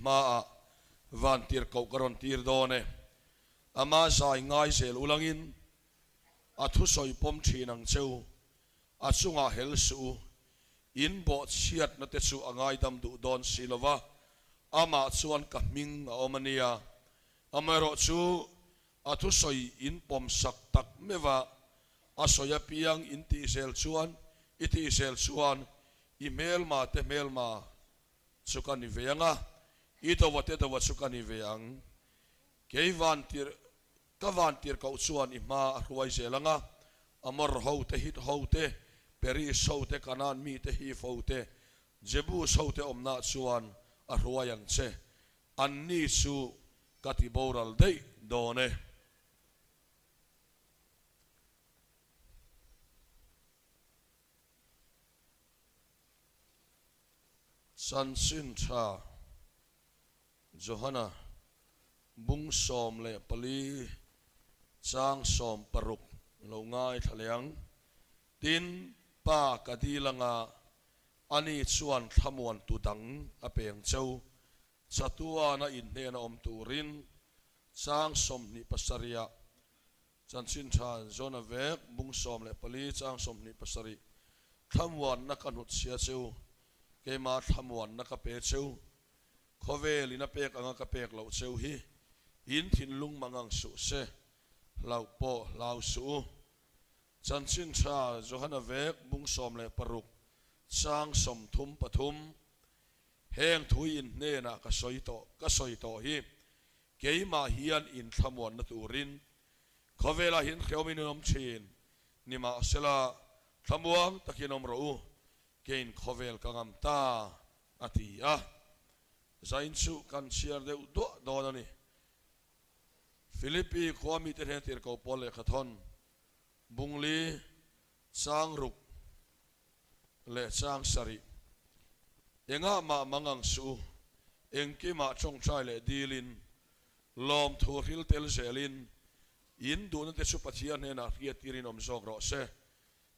hmaah vantirhkoh ka rawn tir dawn e. Ama zai ngai zel ulangin a thusawi pawm thin ang che u, a chungah hel suh u. In bawhchhiatna te chu a ngaidam duh dawn si lo va, amah chuan ka hming a awm a nia. Amaherawhchu a thusawi in pawm sak tak meuh a, a sawi apiang in tih zel chuan i tih zel chuan i hmelma te hmelma chu ka ni ve ang a, i dova te dova chu ka ni ve ang. Kei van tir ka van tir koh chuan i hma a hruai zel ang a, Amor ho te, Hit ho te, Peris ho te, Kanaan mi te, Hiv ho te, Jebus ho te awmna chuan a hruai ang che. Anni chu ka ti boral daih dawn e. Chanchin tha Johana bung 14 chang 16 lo ngaithla leh ang. Tin, Pa ka dil anga ani chuan thlamuan tu dang a peng cheu. Chatuana inhnena awm turin chang 27 ah Chanchin tha Jona vek bung 14 chang 27 Thlamuanna ka hnut chhia cheu, keimah thlamuanna ka pe cheu, khawvel in a pek anga ka pek loh cheu hi in thinlung mangang suh se, hlauh pawh hlau suh u. Chanchin tha Johana vek bung 16 chang 33 Heng thui in hnenah ka sawi tawh ka sawi tawh hi Keimah hian inthlamuanna turin khawvelah hian hreawmin in awm thin. Nimahsela, thlamuang takin awm rawh u, keiin khawvel ka ngam ta, a ti a. Zain chu kan chhiar deuh duah dawn a ni. Philippi khua mite hnen tirhkoh pawl lehkhathawn Bungli, Chang ruk leh chang sarih. Engah mah mang ang suh u, engkimah tawngtai leh dilin, lawmthu hril tel zelin, in duhna te chu Pathian hnenah hriattirin awm zawk rawh se.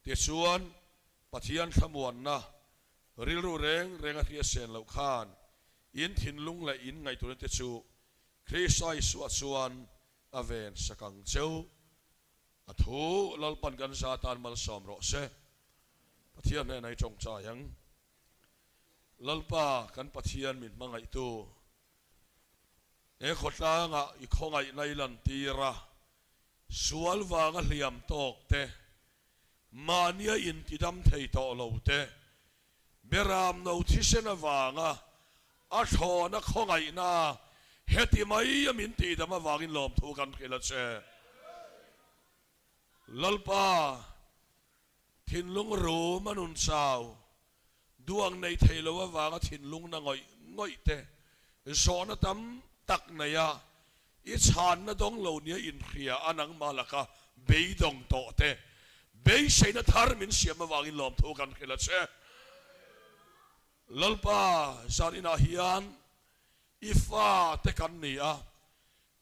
Tichuan, Pathian thlamuanna, rilru reng renga hriatsen loh khan, in thinlung leh in ngaihtuahna te chu Krista Isua chuan a ven sak ang cheu. A thu Lalpan kan za tan malsawm rawh se. Pathian hnenah i tawngtai ang. Lalpa kan Pathian min hmangaihtu, he khawtlangah i khawngaihna i lantir a, sual vanga hliam tawk te, mahnia intidam thei tawh lo te, Beram no thisen avanga a thlawna khawngaihna heti mai a min tihdam avangin lawmthu kan hrilh a che. Lalpa, thinlung rum a nun chau, duang nei thei lo avanga thinlung na ngawih ngawih te, zawhna tam tak nei a, I chhanna dawng lo nia inhria a nangmah laka beidawng tawh te, beiseina thar min siam avangin lawmthu kan hrilh a che. Lalpa, zan inah hian i fate kan ni a,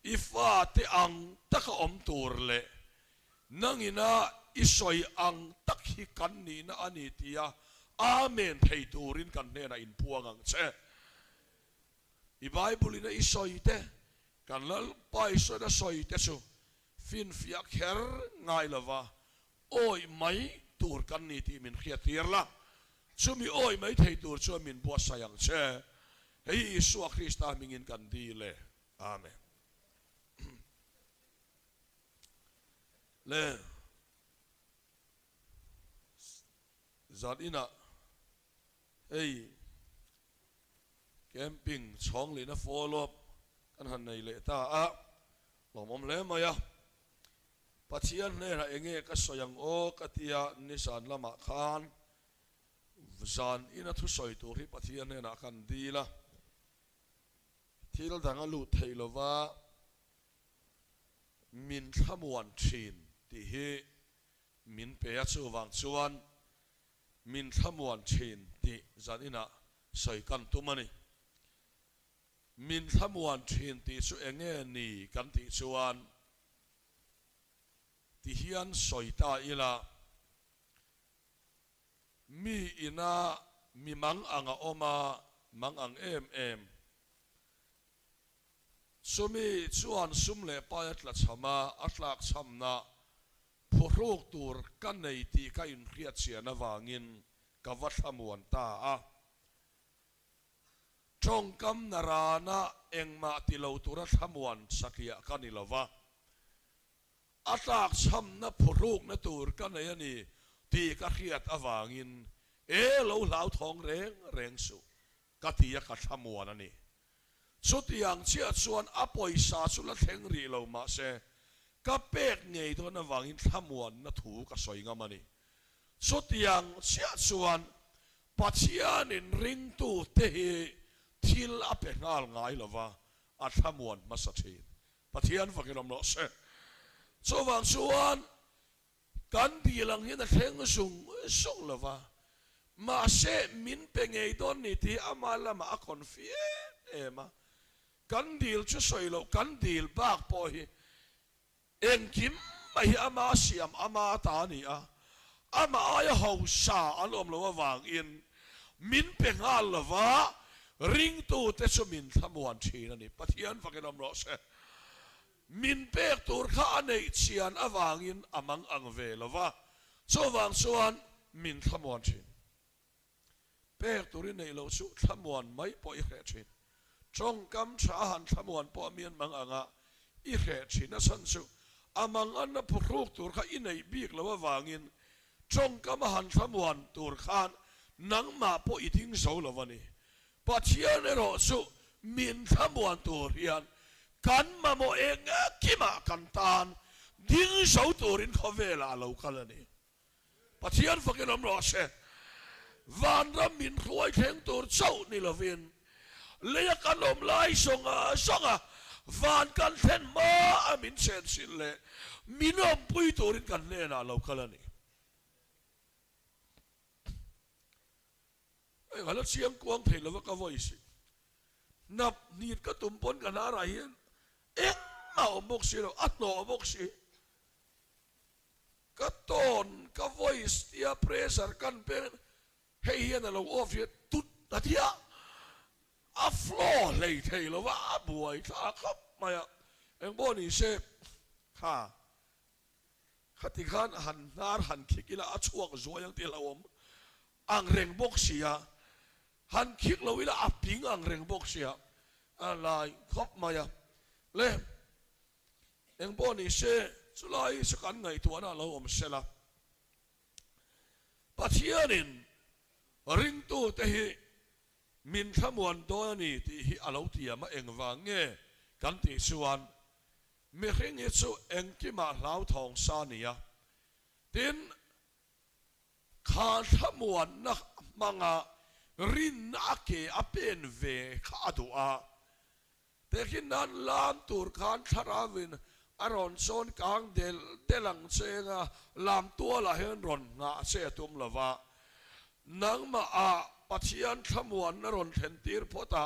i fate ang taka awm tur leh nangina i sawi ang tak hi kan nihna a ni tia Amen thei turin kan hnenah inpuang ang che. I Bible in a i sawi te, kan Lalpa Isuan a sawi te chu finfiah kher ngai lova awih mai tur kan ni tih min hriattir la, chumi awih mai thei tur chuan min buatsaih ang che. Hei hi Isua Krista hmingin kan dil e. Amen. Le zan inah hei Camping chhawng lehna follow up kan han nei leh ta a, lawmawm hle mai a. Pathian hnenah enge ka sawi ang aw ka tia nizan lamah khan zan ina thusawi tur hi Pathian hnenah kan dil a, thil dang a lut theih lova min thlamuan thin tih hi min pe a, chuvang chuan Min thlamuan thin tih zan inah sawi kan tum a ni. Min thlamuan thin tih chu eng nge ni kan tih chuan ti hian sawi ta ila, mi ina mi mang ang a awm a, mang ang em em. Chumi chuan sum leh pai a tlachham a, a tlakchhamna phuhruk tur ka nei tih ka inhriatchian avangin ka va thlamuan ta a. Tawngkam narana engmah ti lo tura thlamuan satliah ka ni lo va, a tlakchhamna phuhrukna tur ka nei a ni tih ka hriat avangin e lo hlauthawng reng reng suh ka ti a ka thlamuan a ni. Chutiang chiah chuan a pawisa chu la thleng rih lo mahse ka pek ngei dawn avangin thlamuanna thu ka sawi ngam a ni. Chutiang chiah chuan Pathianin ringtute hi thil a pe nghal ngai lo va, a thlamuan hmasa thin. Pathian fakin awm rawh se. Chuvang chuan kan dil ang hian a thleng zung zung lo va, mahse min pe ngei dawn ni tih ama lamah a confi em em a. Kan dil chu sawi loh, kan dil bak pawh hi Engkim mai hi ama siam ama ta a ni a, amah aia hausa an awm loh avangin min pe nghal lo va, ringtute chu min thlamuan thin a ni. Pathian fakin awm rawh se. Min pek tur kha a neih chian avangin a mang ang ve lo va, chuvang chuan min thlamuan thin. Pek tur i neih loh chu thlamuan mai pawh i hreh thin. Tawngkam tha a han thlamuan pawh a mian mang anga i hreh thin a chhan chu a mang anna phuhruk tur kha i neih bik loh avangin tawngkam a han thlamuan tur khan nangmah pawh i ding zo lo a ni. Pathian erawh chu min thlamuan tur hian kan mamawh eng kimah kan tan ding zo turin khawvelah a lo kal a ni. Pathian fakin awm rawh se. Vanram min hruai thleng tur chauh ni lovin, leia kan awm lai zawnga zawnga van kan thlen hma a min chenchilh leh min awmpui turin kan hnenah lo kal a ni. Hei ka la chiang kuang thei lova ka voice hi. Hnap hnit ka tum pawn ka hnarah hian engmah a awm bawk si lo, a hnawh bawk si. Ka tone, ka voice tia pressure kan peng hei hian a lo off hian tut a tia a flow hlei thei lo va a buai thla khawp mai a, engpawh ni se kha khati khan han hnar han khik ila a chhuak zuai ang tih a hlauhawm ang reng bawk sia, han khik lo ila a ping ang reng bawk sia a lai khawp mai a le. Engpawh ni se, chulai chu kan ngaihtuahna a lo awm sel a. Pathianin ringtute hi min thlamuan dawn a ni tih hi a lo tiam a, engvang nge kan tih chuan mihring hi chu engkimah hlauthawng sa a ni a, tin, Kha thlamuanna hmanga rinna a ke a pen ve kha a duh a. Tehkhin nan lam tur khan thlarauin a rawn sawn kang del del ang cheng a, lam tualah hian rawn nghah che a tum lo va. Nangmah ah Pathian thlamuanna rawn thlen tir phawt a,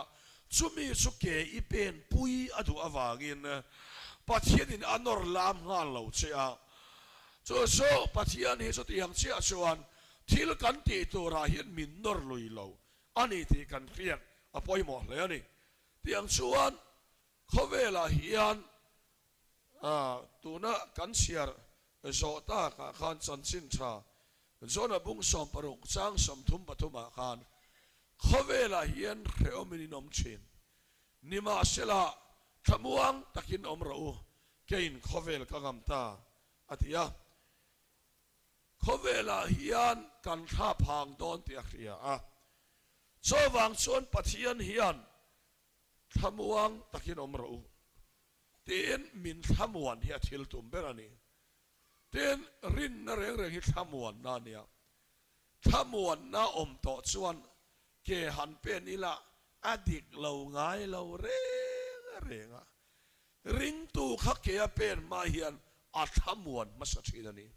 chumi chu ke i pen pui a duh avangin Pathianin a nawr lam nghal lo che a. Chu chu Pathian hi chutiang chiah chuan thil kan tih turah hian min nawr lui lo a ni tih kan hriat a pawimawh hle a ni. Tiang chuan khawvelah hian tuna kan chhiar zawh takah khan chanchin tha Jona bung 60 chang 33 ah khan khawvelah hian hrehawmin in awm thin. Nimahsela thlamuang takin awm rawh u, keiin khawvel ka ngam ta, a ti a. Khawvelah hian kan thla phang dawn tih a hria a. Chuvang chuan Pathian hian thlamuang takin awm rawh u tiin min thlamuan hi a thil tum ber a ni. Tin, rinna reng reng hi thlamuanna a nia. Thlamuanna awm tawh chuan ke han pen ila a dik lo ngai lo reng reng a. Ringtu kha ke a pen hma hian a thlamuan hmasa thin a ni.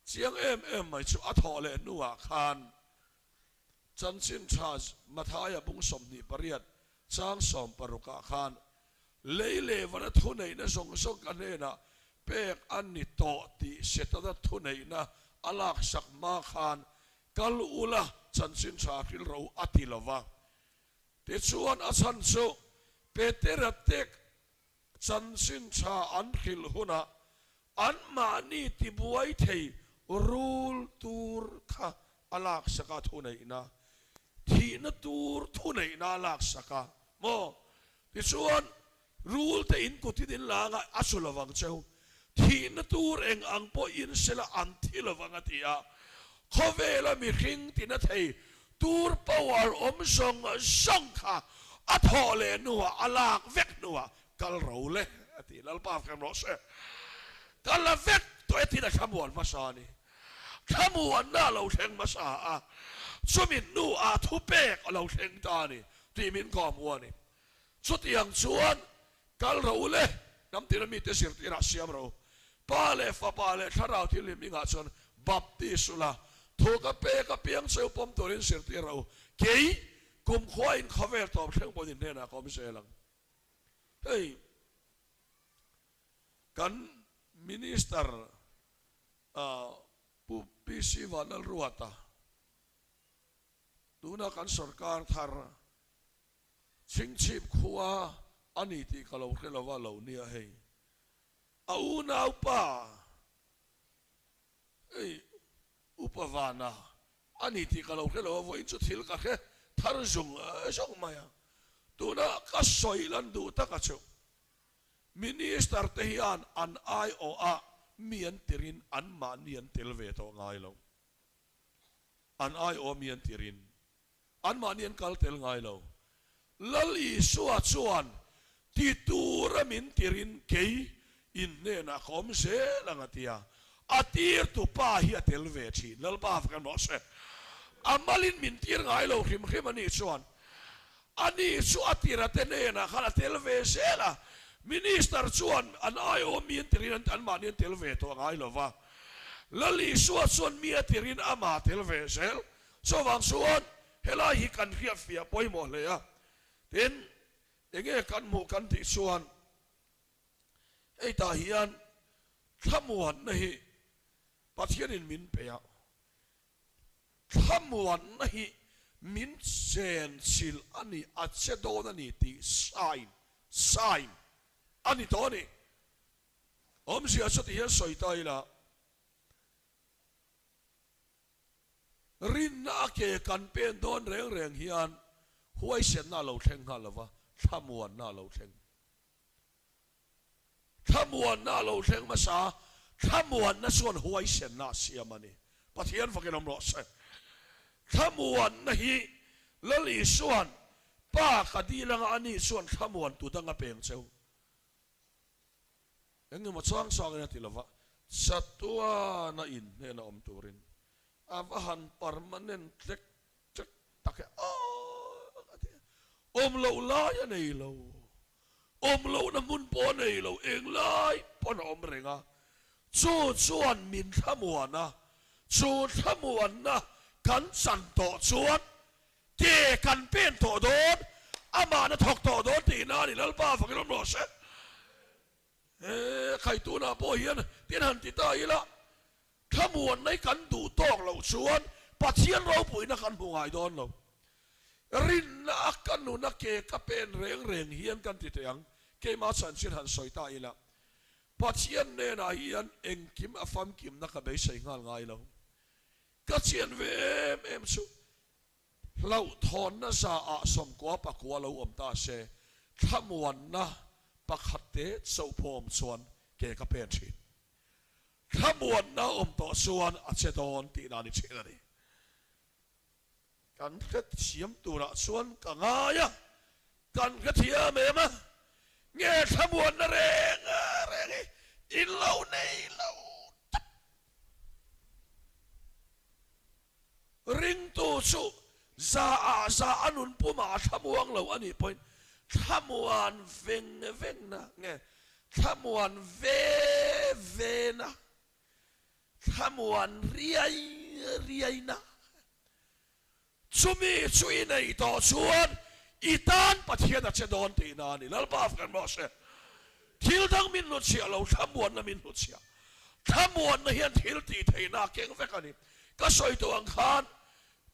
Chiang em em mai chu a thawh leh hnuah khan Chanchin Tha Mathaia bung 28 chang 60 ah khan lei leh vana thuneihna zawng zawng ka hnenah pek a ni tawh tih Setana thuneihna a laksak hma khan kal ula chanchin tha hril ro a ti lo va. Tichuan a chhan chu Petera tek. Chanchin tha an hrilh hunah anmahni tibuai thei rul tur kha a laksak a thuneihna, thihna tur thuneihna a laksak a maw? Tichuan, rul te in kutin in la anga a su lovang cheu, thihna tur eng ang pawh in sela an thi lovang a ti a. Khawvela mihring tina thei tur power awm zawng zawng kha a thawh leh hnuah a lak vek hnuah kal ro le a ti. Lalpa fem rawh se. Ka la vek tawh e tiin a thlamuan hmasa a ni. Thlamuanna a lo thleng hmasa a, chumi hnuah thupek a lo thleng ta a ni tih min kawhhmuh a ni. Chutiang chuan kal ro le, hnam tina mite zirtirah siam ro. Pa leh Fapa leh Thlarau thil hlim ingah chuan baptis ula, thu ka pek apiang cheu pawm turin zirtir ro. Kei, kumkhua in khawvel tawp thleng pawhin hnenah ka awm zel ang. Hei, kan Minister Pu PC Vanlalruata, tuna kan sorkar thar Chhingchhip khua a ni tih ka lo hre lo a lo nia hei. A unaupa hei Upa Vana a ni tih ka lo hre lo a, vawiin chu thil ka hre thar zung zung mai a. Tuna ka sawi lan duh taka chu Minister te hian an aiawh ah mi an tirin anmahni an tel ve tawh ngai lo. An aiawh mi an tirin Anmahni an kal tel ngai lo. Lal Isua chuan ti tura min tirin kei in hnenah ka awm zel ang a ti a. A tirtu pa hi a tel ve thin. Lalpa fak em rawh se. A malin min tir ngai lo hrim hrim a nih chuan ani chu a tira te hnenah khan a tel ve zel a. Minister chuan an aiawm mi an tirin anmahni an tel ve tawh ngai lo va. Lal Isua chuan mi a tirin amah tel ve zel. Chuvang chuan helai hi kan hriatfiah pawimawh hle a, tin, enge kan hmuh kan tih chuan hei tah hian thlamuanna hi Pathianin min pe a, thlamuanna hi min chenchilh a ni, a che dawn a ni tih sign, sign, a ni tawh a ni. Awmzia chu ti hian sawi ta ila. Rinna a ke kan pen dawn reng reng hian huaisenna a lo thleng nghal lo va, thlamuanna a lo thleng. Thlamuanna a lo thleng hmasa, thlamuanna chuan huaisenna a siam a ni. Pathian fakin awm rawh se. Thlamuanna hi Lal Isua'n Pa ka dil anga ani chuan thlamuan tu dang a peng cheu. Eng emaw chang changin a ti lova, chatuana in hnena awm turin a va han permanent tlek tlek tak e aw a ti a. Awm loh lai a nei lo, awm lohna hmun pawh a nei lo, eng lai pawn a awm reng a. Chu chuan min thlamuan a, chu thlamuanna kan chan tawh chuan Ke kan pen tawh dawn, amahna thawk tawh dawn tih na a ni Lalpa fakin awm rawh se. He khaitunah pawh hian tin han ti ta ila, thlamuanna hi kan duh tawk loh chuan Pathian ropuina kan hmu ngai dawn lo. Rinna a ka nuna ke ka pen reng reng hian kan ti teh ang, keimah chanchin han sawi ta ila, Pathian hnenah hian engkim a famkimna ka beisei nghal ngai lo. Ka chian ve em em chu Hlauhthawnna zaah 90 pakua lo awm ta se, thlamuanna pakhat te chauh pawh awm chuan ke ka pen thin. Thlamuanna awm tawh chuan a che dawn tihna a ni thin a ni. Kan hrethiam turah chuan ka ngai a, kan hrethiam em a, nge thlamuanna reng reng hi in lo nei lo tawp. Ringtu chu za ah za a nun pumah a thlamuang lo a nih pawhin thlamuan veng vengna nge thlamuan ve vena, thlamuan riai riaina chumi chu i neih tawh chuan i tan Pathian a che dawn tihna a ni. Lalpa fak rawh se. Thil dang min hnutchhiah lo, thlamuanna min hnutchhiah. Thlamuanna hian thil tih theihna a keng vek a ni. Ka sawi tawh ang khan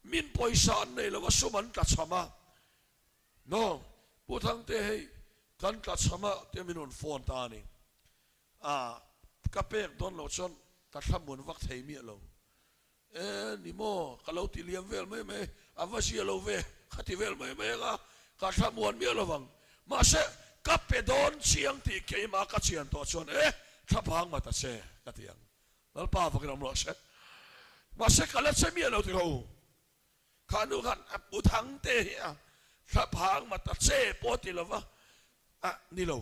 min pawisa an nei lo a, sum an tlachham a. No, Pu Thangte hei. Kan tlachham a tia min rawn phone ta a ni. A, ka pek dawn loh chuan ka thlamuan vak thei miah lo. E, ni maw, ka lo ti liam vel mai mai, a va zia lo ve, ka ti vel mai mai ang a, ka thlamuan miah lo vang. Mahse, ka pe dawn chiang tih keimah ka chian tawh chuan e, thlaphang ma ta che, ka ti ang. Lalpa vakin awm rawh se. Mahse, ka la che miah lo ti rawh u. Kha nu khan a pu thang te hi a thlaphang ma ta che pawh a ti lo va, a ni lo.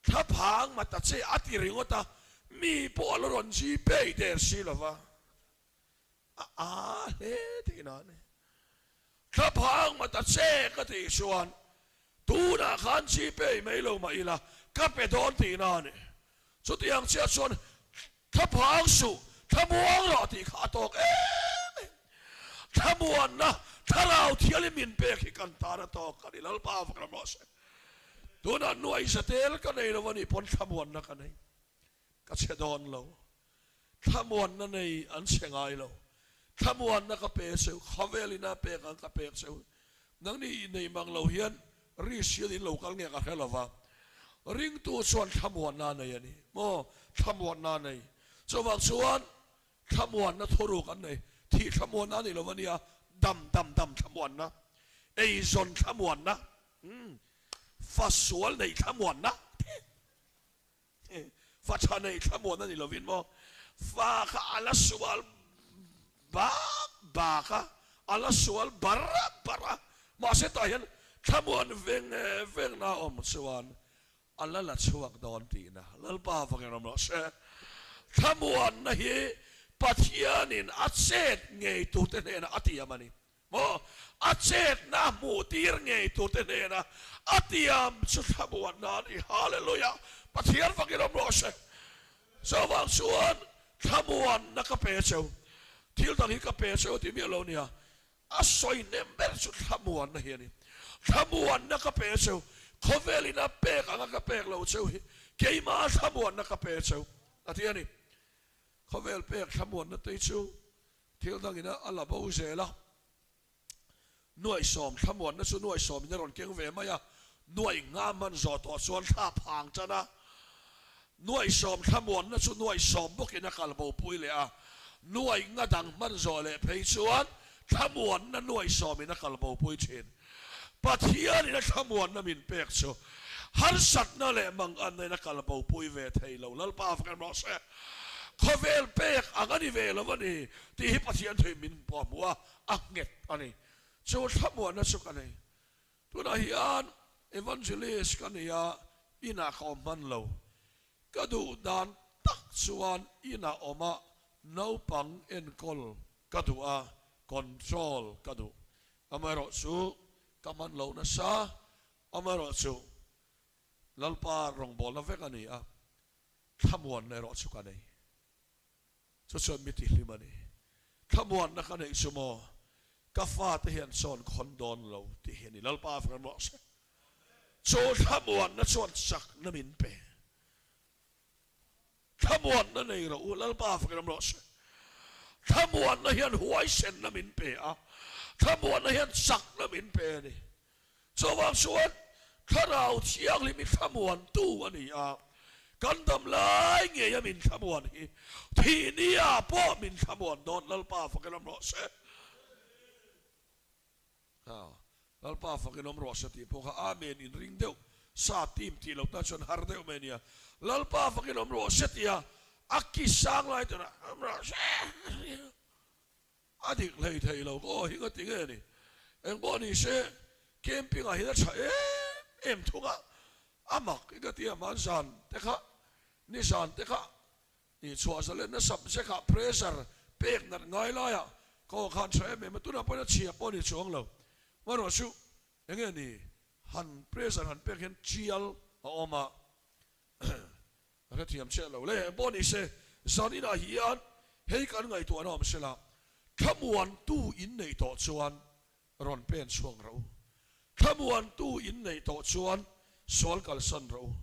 Thlaphang ma ta che a ti ringawt a, mi pawh a la rawn zui pei der si lo va, a a hle tihna a ni. Thlaphang ma ta che ka tih chuan tunah khan zui pei mai lo mah ila ka pe dawn tihna a ni. Chutiang chiah chuan Thlaphang suh, thlamuang rawh tih kha a tawk em em. Thlamuanna thlarau thial i min pek hi kan tan a tawk a ni, Lalpa vak ram rawh se. Tunah nuai zatel ka nei lo a nih pawn thlamuanna ka nei. Ka chhe dawn lo. Thlamuanna nei an chhe ngai lo. Thlamuanna ka pe cheu, khawvel ina pek ang ka pek cheu. Nangni i nei mang lo hian ri sial in lo kal nge ka hre lo va. Ringtu chuan thlamuanna a nei a ni maw? Thlamuanna a nei. Chuvang chuan thlamuanna thuruk an nei. Thih thlamuanna a ni lo a nia, dam dam dam thlamuanna, eizawn thlamuanna, fa sual neih thlamuanna, Fa tha nei thlamuan a ni lovin maw? Fa kha a la sual bak bak a, a la sual bar bar a, mahse tah hian thlamuan veng vengna a awm chuan a la la chhuak dawn tihna Lalpa vangin awm rawh se. Thlamuanna hi Pathianin a chet ngei turte hnenah a tiam a ni. Maw? A chetna hmuh tir ngei turte hnena a tiam chu thlamuanna a ni. Hallelujah! Pathian fakin awm rawh se. Chuvang chuan thlamuanna ka pe cheu. Thil dang hi ka pe cheu tih miah lo nia. A sawi hnem ber chu thlamuanna hi a ni. Thlamuanna ka pe cheu. Khawvelin a pek anga ka pek lo cheu hi keimah thlamuanna ka pe cheu a ti a ni. Khawvel pek thlamuanna te chu Thil dangin a la bo zel a, nuaihsawm thlamuanna chu nuaihsawmin a rawn keng ve mai a, nuaih nga man zawh tawh chuan thla phang tan a, nuaihsawm thlamuanna chu nuaihsawm bawkin a kal bo pui leh a, nuaih nga dang hman zawh leh phei chuan thlamuanna nuaihsawmin a kal bo pui thin. Pathianin a thlamuanna min pek chu harsatna leh manganna in a kal bo pui ve thei lo. Lalpa fak em rawh se. Khawvel pek ang a ni ve lo a ni tih hi Pathian thuin min pawh hmuh a, a nghet a ni. Chu thlamuanna chu ka nei. Tunah hian Evangelist ka ni a, inah ka awm hman lo. Ka duh dan tak chuan inah awm a naupang enkawl ka duh a, control ka duh. Amaherawhchu ka hman lo nasa, amaherawhchu Lalpa rawngbawlna vek a ni a, thlamuanna erawh chu ka nei. Chu chuan mi tihlim a ni. Thlamuanna ka neih chu maw, ka fate hian chawn khawn dawn lo tih hi a ni. Lalpa avang rawh se. Chu thlamuanna chuan chakna min pe. Thlamuanna nei rawh u, Lalpa fakin awm rawh se. Thlamuanna hian huaisenna min pe a, thlamuanna hian chakna min pe a ni. Chuvang chuan Thlarau Thianghlim hi thlamuantu a ni a, kan dam lai ngeia min thlamuan hi thih nia pawh min thlamuan dawn, Lalpa fakin awm rawh se. Lalpa fakin awm rawh se tih pawh kha Amen in ring deuh sa team tih loh tan chuan har deuh mai a nia. Lalpa fakin awm rawh se tia a ki sang lai tura awm rawh se a dik hlei thei lo ka aw hi nga ti nge ni. Eng pawh ni se camping ah hian a tha em em thung a, a mak i ka ti a hmanzan te kha nizan te kha Ih chhuah zalenna subject ah pressure pek nat ngai laiah ka aw khan tha em em a, tunah pawhin a chhia pawh a ni chuang lo. Hmanraw chu enge ni han pressure han pek hian chial a awm a, ka hrethiam chiah lo le. Engpawh ni se zan inah hian hei kan ngaihtuahna awm sela, thlamuantu in neih tawh chuan rawn pen chhuak rawh u, thlamuantu in neih tawh chuan sual kalsan rawh u.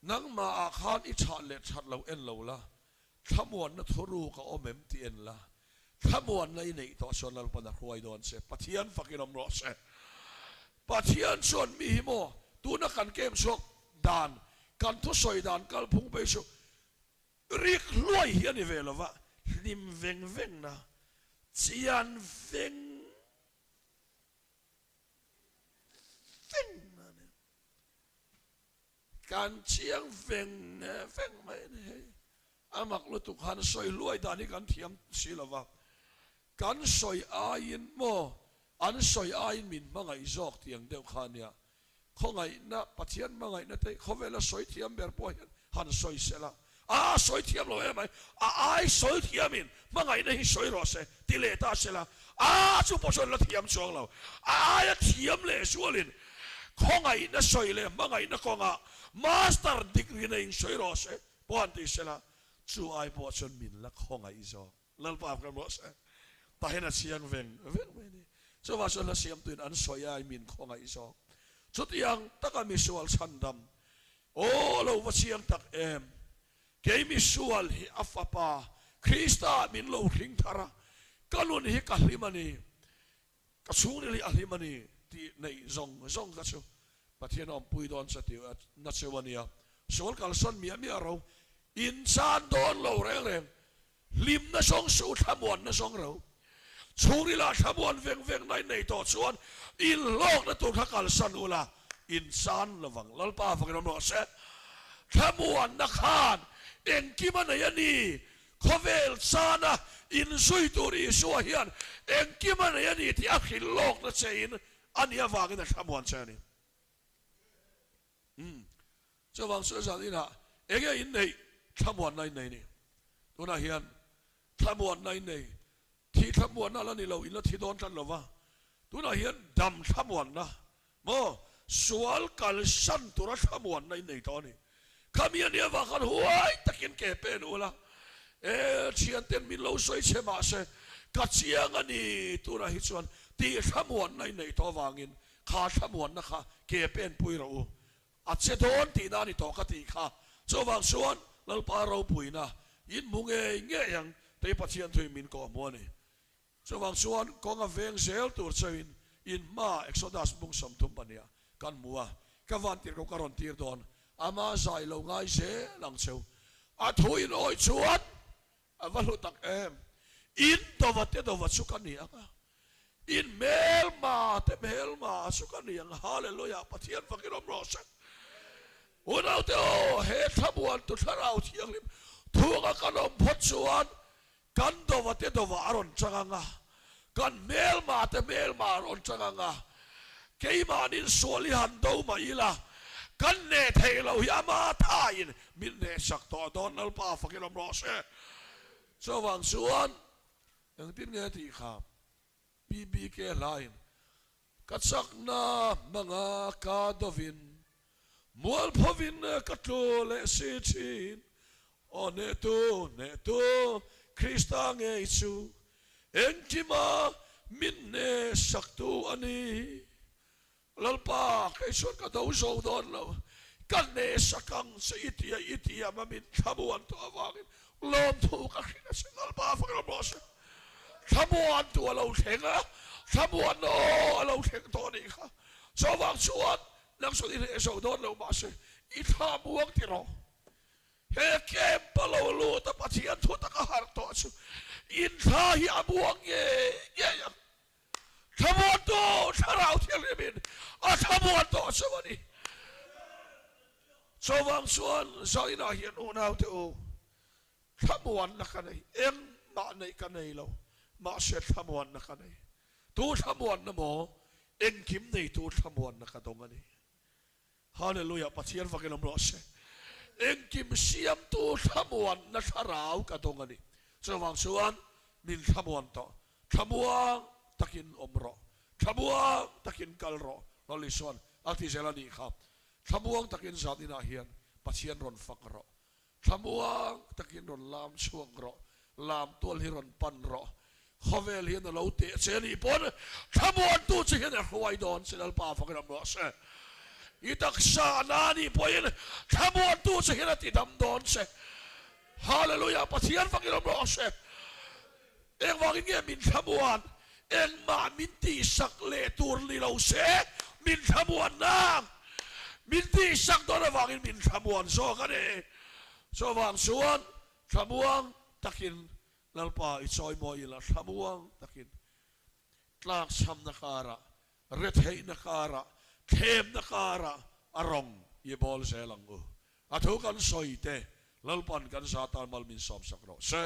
Nangmahah khan i that leh that lo en lo la, thlamuanna thuruk a awm em tih en la, thlamuanna i neih tawh chuan Lalpan a hruai dawn che. Pathian fakin awm rawh se. Pathian chuan mi hi maw tuna kan kem chhuak dan, kan thusawi dan kalphung phei chu rik hluai hi a ni ve lova, hlim veng veng na, chian veng veng na a ni. Kan chiang veng veng mai a ni hei. A mak lutuk han sawi hluai dan hi kan thiam si lo va, kan sawi aiin maw an sawi aiin min hmangaih zawk tiang deuh kha a nia. Khawngaihna, Pathian hmangaihna te khawvela sawi thiam ber pawh hian han sawi se la, a sawi thiam lo em ai, a ai sawi thiamin hmangaihna hi sawi rawh se ti leh ta se la, a chu pawh chuan la thiam chuang lo, a aia thiam leh zualin khawngaihna sawi leh hmangaihna kawngah master degree neiin sawi rawh se pawh an ti se la, chu ai pawh chuan min la khawngaih zawk. Lalpa kan rawh se. Tahin a chiang veng veng mai a ni. Chuvang chuan hla siamtuin an sawi ai min khawngaih zawk. Chutiang taka misual chhandam, aw lo va chiang tak em! Kei misual hi a fapa Krista min lo hring thar a, ka nun hi ka hlim a ni, ka chhungril hi a hlim a ni tih neih zawng zawng kha chu Pathian awmpui dawn che tih na cheu a nia. Sual kalsawn miah miah ro, inchan dawn lo reng reng. Hlimna zawng suh, thlamuanna zawng ro. Chhungrilah thlamuan veng veng na in nei tawh chuan inhlawkna tur kha kalsan ula, inchan lovang. Lalpa fakin awm rawh se. Thlamuanna khan engkim a nei a ni. Khawvel chana inzui tur Isua hian engkim a nei a ni tih a hrilhlawkna che in a nih avangin a thlamuan che a ni. Umm. Chuvang chu zan inah enge in neih thlamuanna in nei ni. Tunah hian thlamuanna in nei, thih thlamuanna la ni lo, in la thi dawn tlat lo va. Tunah hian dam thlamuanna maw, sual kalsan tura thlamuanna in nei tawh a ni. Khami a nih avang khan huai takin ke pen u la, e thianten min lo sawi che mahse ka chiang a ni tunah hi chuan tih thlamuanna in neih tawh avangin Kha thlamuanna kha ke pen pui rawh u. A che dawn tihna a ni tawh ka tih kha. Chuvang chuan Lalpa ropuina in hmu ngei ngei ang tei Pathian thuin min kawh hmu a ni. Chuvang chuan kawng a veng zel tur chauhin in hma Exodus bung 32 ah kan hmu a, ka van tir ko ka rawn tir dawn, ama zai lo ngai zel ang cheu. A thu in awih chuan A va hlu tak em! In dova te dova chu ka ni ang a, in hmelma te hmelma chu ka ni ang. Hallelujah! Pathian fakin awm rawh se. Unaute aw, he thlamuantu Thlarau Thianghlim thunga kan awm phawt chuan kan dova te dova a rawn chang ang a, kan hmelma te hmelma a rawn chang ang a, keimahnin sual hi han do mah ila, kan hneh theih loh hi ama thain Min hnehsak tawh dawn Lalpa fakin awm rawh se. Chuvang chuan engtin nge tih kha PBK hlain ka chakna hmanga ka dovin mualphovin ka tlu leh si thin. Aw hnehtu, hnehtu Krista ngei chu engkima min hnehsaktu a ni. Lalpa, kei chuan ka do zo dawn lo, ka hnehsak ang che i tia i tiam a min thlamuan tawh avangin lawmthu ka hrilh a che. Lalpa fak rawh rawh se. Thlamuan tu a lo thleng a, thlamuan aw a lo thleng tawh a nih kha. Chuvang chuan nang chuan i hneh zo dawn lo mahse i thlamuang ti rawh. He camp a lo lut a Pathian thu taka harh tawh chu inthla hi a muang ngei ngei ang. Thlamuantu Thlarau Thianghlimin a thlamuan tawh chauh a ni. Chuvang chuan zainah hian unaute u, thlamuanna ka nei, engmah neih ka nei lo, mahse thlamuanna ka nei. Tu thlamuanna maw? Engkim neitu thlamuanna ka dawng a ni. Hallelujah, Pathian fakin awm rawh se. Engkim siamtu thlamuanna thlarau ka dawng a ni. Chuvang chuan min thlamuan tawh. Thlamuang takin awm rawh. Thlamuang takin kal rawh. Lal Isuan a ti zel a nih kha. Thlamuang takin zan inah hian Pathian rawn fak rawh. Thlamuang takin rawn lam chhuak rawh, lam tual hi rawn pan rawh. Khawvel hian a lo teh che a nih pawn thlamuantu che hian a hruai dawn che Lalpa fakin awm rawh se. I taksa a na nih pawhin thlamuantu che hian a ti dam dawn che. Hallelujah Pathian fakin awm rawh se. Engvangin nge min thlamuan? Engmah min tihsak leh tur ni lo se. Min thlamuan nang. Min tihsak dawn avangin min thlamuan zawk a ni. Chuvang chuan thlamuang takin Lalpa i chawimawi ila, thlamuang takin tlakchhamna karah, retheihna karah, thlemna karah a rawng i bawl zel ang u. A thu kan sawi te Lalpan kan za tan mal min sawmsak rawh se.